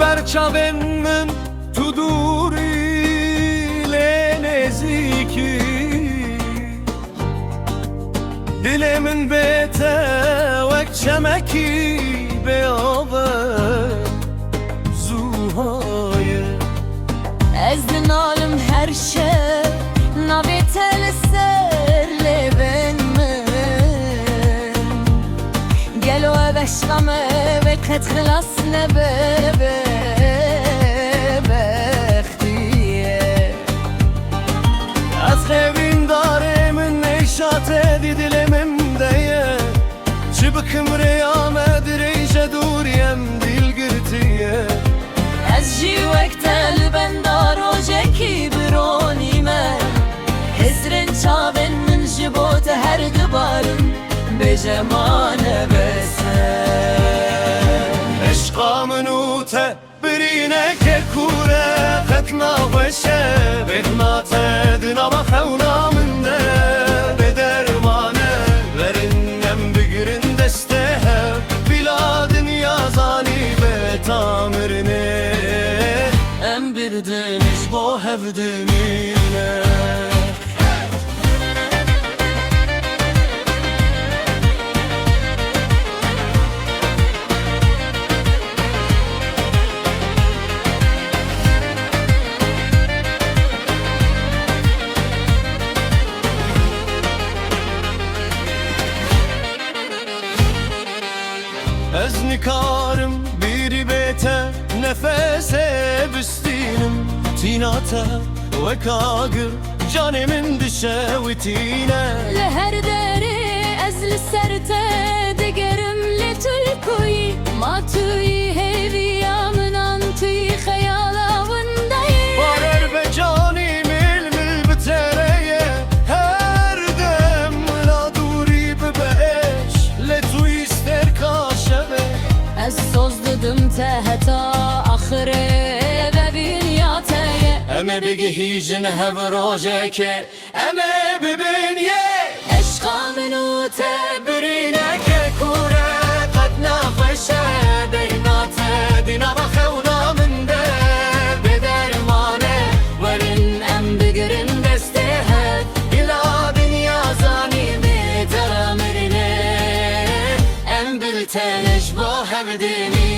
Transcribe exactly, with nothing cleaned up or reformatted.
Her çavên min tu dûrî lê nêzîkî. Dilê min bê te wek çemekî bê ava zû haye. Ez dinalim her şev navê te li ser lêvên min. Gelo ev eşqa me wê qet xilas nebe bêbextî ye. Ez xêvîndarê min êşa te di dilê min de ye. Çi bikim rêya me dirêj e, dûrî em dîl girtiye. Ez jî wek te li benda rojekî bi ronî me. Hizrên çavên min ji bo te her dibarin, bêje mane bes e. Eşqa min û te birîneke kûr e, qet naxweş e. Bêhna te di nava xewna min de bêderman e. Werin em bigirin destê hev, bila dinya zanî bê ta mirinê. Em birdin ji bo hev dimîne. Ez nikarim bîrî bê te nefesê bistînim. Tîna te wek agir canê min dişewitîne. Li her derê ez li ser te digerim, lê tu li ku yî? Ma tu yî hêviya min an tu yî xeyala winda yî? Barer be canî mil mil bi te re ye, her dem la dûrî bibe êş, lê tu yî stêrka şevê. Ez soz didim te heta axirê, vevîn ya te ye. Em ê bigihîjin hev rojekê, em ê bibin yê. Eşqa min û te birîneke kûr e, qet naxweş e. Bêhna te di nava xewna min de bêderman e. Werin em bigirin destê hev, bila dinya zanî bê te re mirinê. Em bi te ne ji bo hev dimî